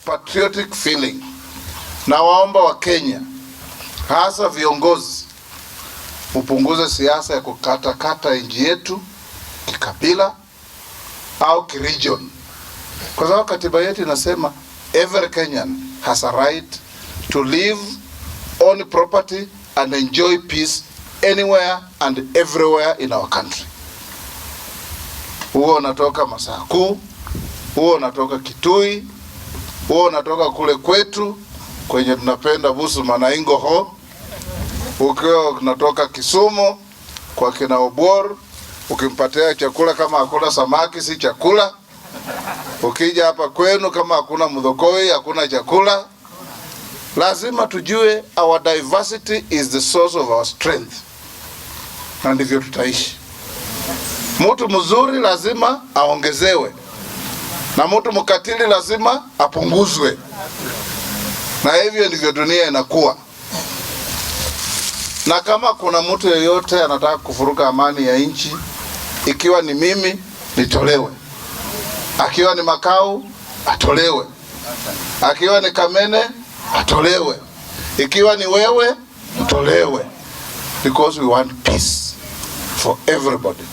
Patriotic feeling. Na waomba wa Kenya, hasa viongozi, mupunguze siasa ya kukatakata nchi yetu kikabila au kiregion, kwa sababu katiba yetu inasema every Kenyan has a right to live, own property and enjoy peace anywhere and everywhere in our country. Huo unatoka Masaku, huo unatoka Kitui, huo unatoka kule kwetu kwenye tunapenda busu manaingoho, ukiwa unatoka Kisumu kwa kina Obor, ukimpatia chakula kama hakuna samaki si chakula. Ukija hapa kwenu kama hakuna mdhokoi hakuna chakula. Lazima tujue our diversity is the source of our strength, na ndivyo tutaishi. Mtu mzuri lazima aongezewe na mtu mkatili lazima apunguzwe, na hivyo ndivyo dunia inakuwa. Na kama kuna mtu yeyote anataka kuvuruga amani ya nchi, ikiwa ni mimi nitolewe, akiwa ni Makau atolewe, akiwa ni Kamene atolewe, ikiwa ni wewe mtolewe, because we want peace for everybody.